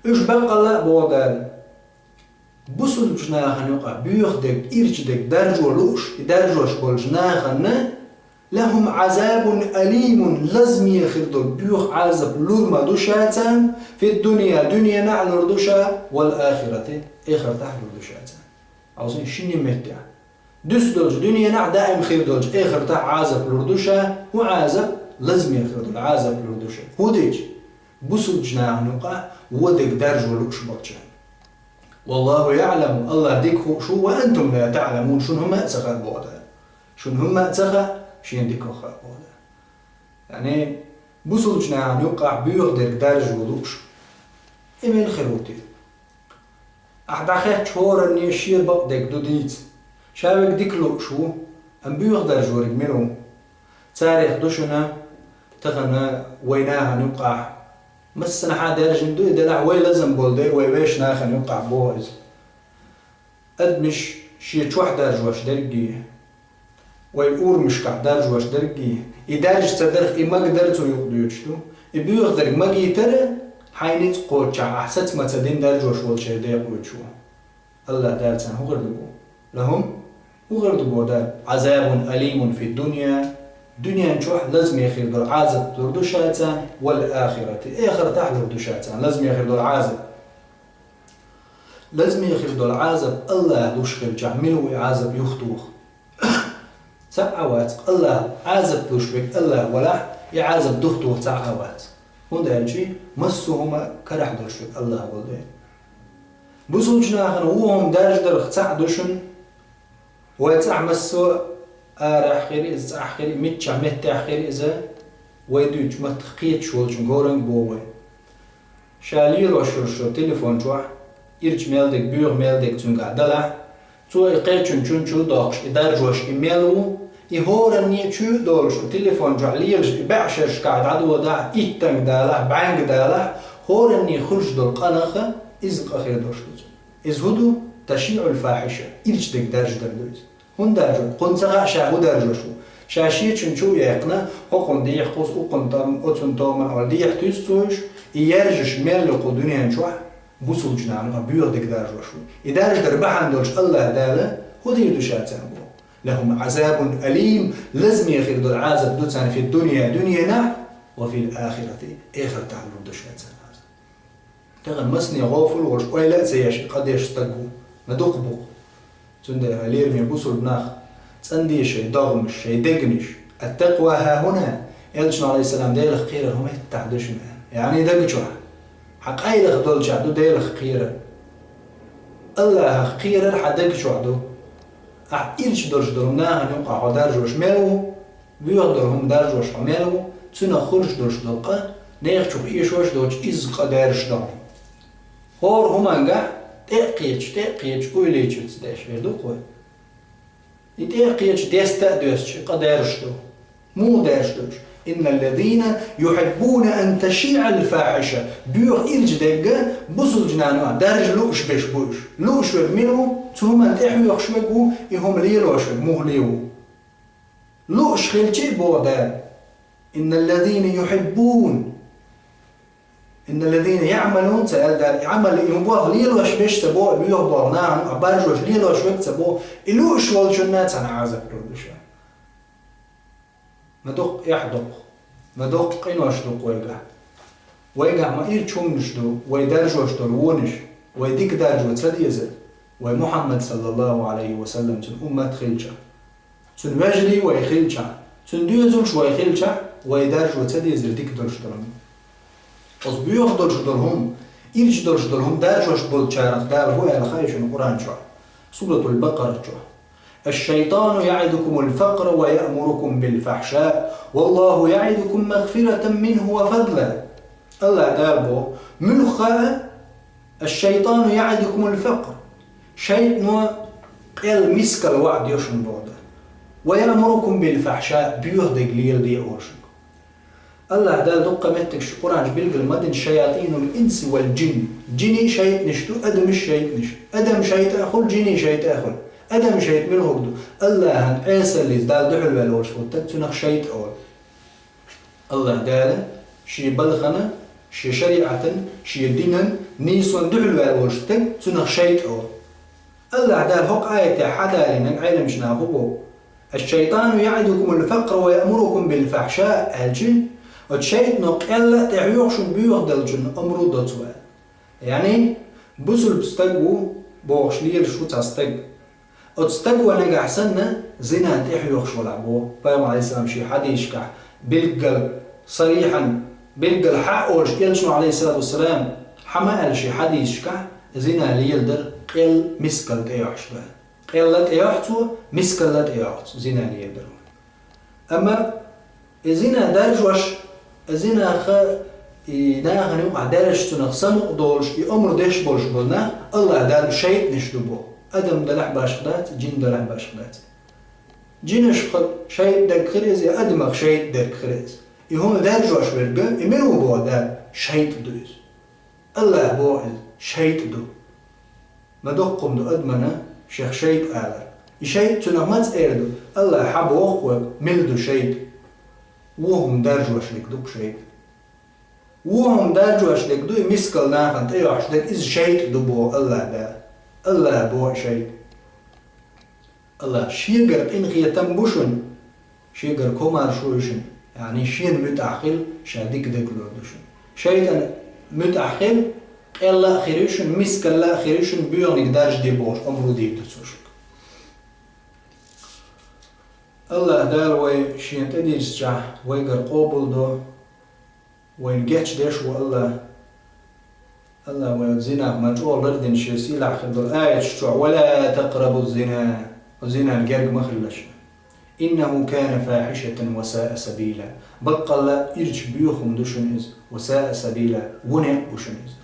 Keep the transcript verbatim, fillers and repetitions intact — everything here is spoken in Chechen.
Уьш баккъалла а боху Дала. Бусулбачу нахана юкъахь боьха дерг, ирча дерг даржо лууш, и даржош болчу нахана «لهم عذاب أليم», лазаме хир долу боьха Ӏазап лур ма ду ша царна, «في الدنيا», дуьненахь а лур ду ша, «والآخرة», эхартахь а лур ду ша царна. Хьовсийша, шинне меттехь. Дуьсу долчу дуьненахь даим хир долчу эхартахь Ӏазап лур ду ша, хӀун Ӏазап, лазаме хир долу Ӏазап лур ду ша. ХӀун дича? Бусулбачу нахана юкъахь вон дерг даржо лууш болчарна. «والله يعلم», Аллах дика хууш ву, «وأنتم لا تعلمون», шуна хӀумма а ца хаьа боху Дала. Шуна хӀумма а ца хаьа, шена дика хаьа боху Дала. Яъни, бусулбачу нахана юкъахь боьха дерг даржо лууш. И мила хир ву те? Ахь дӀахаьттачу хӀоранне шен бакъдерг ду дийца. Ша верг дика лууш ву, амма боьха даржориг мила ву? Царех ду шуна тахана вай нахана юкъахь. Массанхьа даьржина ду и делахь, вай лазам болу дела, вай вешан нахана юкъахь боху иза. Адамаш шен чохь даржош дерриге, вай урамашкахь даржош дерриге, и даржа ца дарх, и магадара цу юкъа доьдуш ду. И боьха дерг магийтара, хьайн ницкъ кхоччехь ахь саца ма ца дина даржош волчеран декъа воьдуш ву. Аллах Дала царна хӀун хир ду боху? «لهم», хӀун хир ду боху Дала? «عذاب أليم في الدنيا», дуьнен чохь лазаме хир долу Ӏазап лур ду ша царна, «والآخرة», эхартахь лур ду ша царна лазаме хир долу Ӏазап. Лазаме хир долу Ӏазап Аллах луш хилчахь, мила ву и Ӏазап юхатоха? Цхьа а вац, Аллах Ӏазап луш верг Аллах валахь, и Ӏазап духатоха цхьа а вац. ХӀунда аьлча массо а хӀума карахь долуш верг Аллах волу дела. Бусулбачу нахана вон хӀума даржадарх цхьаъ ду шуна, вай цӀахь массо а арахь хир иза, цӀахь хир, миччахь меттехь хир иза, вай дуьйцучу маттах кхеташ волчун горанга боху вай. Ша лелош йолу шо телефон чохь ирча мел дерг, боьха мел дерг цуьнгахь далахь, цо и кхечун чун чу а доккхуш, и даржош и мел ву, и хӀоранне чу а долуш, телефон чохь лелаш и баьӀшерашкахь дӀадодахь, иттанга далахь, бӀаьнга далахь, хӀоранне хуьлуш долу къинах иза къа хир долуш ду цунна. Иза хӀун ду? «تشييع الفاحشة», ирча дерг даржадар ду иза. ХӀунда даржо? Кхунна ца хаьа ша хӀун даржош ву. Ша шечун чу а яьккхина, хӀокхунна дехьа кхуза, укхунна там, оцунна томан олу дехьа туьйсу цо уьш, и яьржаш мел ю кху дуьнен чохь, бусулбачу нахана боьха дерг даржош ву. И даржадар бахьана долуш Аллах Дала хӀун дийр ду ша царна боху? «لهم عذاب أليم», лазаме хир долу Ӏазап ду царна «في الدنيا», дуьненахь, «وفي الآخرة», эхартахь лур ду ша царна Ӏазап. Тахана масане гӀофал волуш, ойла а ца еш, къа деш стаг ву, ма дукха бу-кх. Цундела, лераме бусулба нах, цӀанде шайн догӀмаш, шайн дегнаш. «التقوى ها هنا», Элчано, Ӏалайхиссалам, Делах кхерар хӀума хӀеттахь ду шуна, яъни даг чохь. Хьан къайлаха долчохь ду Делах кхерар. Аллахах кхерар хьан даг чохь ду. Ахь ирча долуш долу нахана юкъахь хьо даржош мел ву, боьха долу хӀума даржош хьо мел ву, цуьнах хуьлуш долуш долу къа, нехан чуьра эшош доцуш, изза къа даьржаш ду хьуна. ХӀора хӀумангахь тӀе а кхеташ, тӀе а кхеташ, уйличуьца деш верг ду-кх вай. И тӀе а кхеташ, деста а доьстуш, и къа даьржаш ду. Муха даьржаш ду уьш? «إن الذين يحبون أن تشيع الفاحشة», боьха ирча дерг бусулбачу нахана даржа лууш берш бу уьш. Лууш верг мила ву? Цу хӀуманна тӀе хьоьхуш верг ву, и хӀума лелош верг муха ле ву? Лууш хилча а боху Дала: «إن الذين يحبون», «إن الذين يعملون», ца аьлла Дала, и Ӏамал, и хӀума болх лелош берш ца боху, боьха болх нахана а баржош лелош верг ца боху, и лууш волчунна цхьана Ӏазап лур ду ша. Ма дукха эхь ду-кх, ма дукха къинош ду-кх вайгахь. Вайгахь ма ирча хӀуманаш ду, вай даржош долу вонаш, вай дика даржо ца дезар, вай Мухьаммад, саллаллаху Ӏалайхи ва саллам, цуьнан уммат хилча. Цуьнан вежарий вай хилча, цуьнан доьзалш вай хилча, вай даржо ца дезар дика долуш долу хӀума. Оцу боьха долуш долу хӀума, ирча долуш долу хӀума даржош болчарах Дала хӀун аьлла хаьа шуна Къуръан чохь? Суратул Бакъара чохь: «الشيطان يعدكم الفقر ويأمركم بالفحشاء والله يعدكم مغفرة منه وفضلا». Аллах Дала боху, муьлхха а: «الشيطان يعدكم الفقر». Шайтано къел, мискал ваӀда йо шуна боху Дала. «ويأمركم بالفحشاء», боьха дерг леладе а олу шуьга. Аллах Дала дуккха меттигаш Къуръан чу билгал ма дина: «شياطين الإنس والجن». Джинний шайтӀанаш ду, адамаш шайтӀанаш. Адам шайтӀа а хуьлу, джинний шайтӀа а хуьлу. Адам шайтӀа мила хӀума ду? Аллахьан Ӏесаллица Далла дуьхьал ваьлла волуш волу стаг, цунах шайтӀа олу. Аллах Дала шен балхана Шен шариӀатан, шен динан нийсонна дуьхьал ваьлла волу стаг, цунах шайтӀа олу. АллахӀ Дала хӀокху аятехь хьадалийнарг Ӏеламчу наха хӀун боху: «Аш-шайтӀану яӀидукумул факъра ва яъмурукум бил фахьша», аьлча, оцу шайтӀано къелла а тӀехьоьху шуна боьха деллачунна омра а до цо аьлла. Яъни, бусулба стаг ву бохуш лелаш ву цхьа стаг. Оцу стага нагахь санна зина тӀехьоьхуш валахь боху. Пайхамар, Ӏалайхиссалам, шен хьадисашкахь билггал, сарихьан, билггал хьа а олуш, элчано, Ӏалайхиссалату вассалам, хьа ма аьлла шен хьадисашкахь, зина леладар къелла, мискалла тӀейохьуш ду. Къелла тӀейохьу цо, мискалла тӀейохьу цо зина леладар. Амма и зина даржош, и зинах, и нахана юкъахь даьржаш, цунах самукъа долуш, и омра деш болуш болу нах АллахӀ Далла шайтӀанаш ду боху. Адам далахь башха дац, жин далахь башха дац. Жинашха шайтӀа дерг хир иза, я адамах шайтӀа дерг хир иза. И хӀума даржош верг, и мила ву боху Дала? ШайтӀа ду иза. АллахӀа боху иза, шайтӀа ду. Ма доккха хӀума ду адамана шех шайтӀа алар. И шайтӀа цунах маца эр ду? АллахӀа хьан боху вайга, мила ду шайтӀа? Вон хӀума даржош дерг ду-кх шайтӀа. Вон хӀума даржош дерг ду, и мискалла нахана тӀейохьуш дерг, иза шайтӀа ду боху АллахӀ Дала. АллахӀа боху и шайтӀа. АллахӀ, шегара къинхетам бу шуна, шегара комаьршо ю шуна, яъни шена муьтӀахь хила, ша дика дагало ду шуна. ШайтӀана муьтӀахь хила, къелла а хир ю шуна, мискалла а хир ю шуна, боьханиг даржаде бохуш, омра дийр ду цо шуьга. АллахӀ Дала вай шена тӀедирзичахь, вайгара къобалдо, вайна гечдеш ву АллахӀ. АллахӀа вай зинах ма чӀогӀа лардина шен сийлахь хир долу аяташ чохь: «Ва ла такърабу зина». Зинан герга ма хилла шу. «Иннаху кана фахьишатан ва саа сабила». Баккъалла ирча боьха хӀума ду шуна иза. «Ва саа сабила», вон некъ бу шуна иза.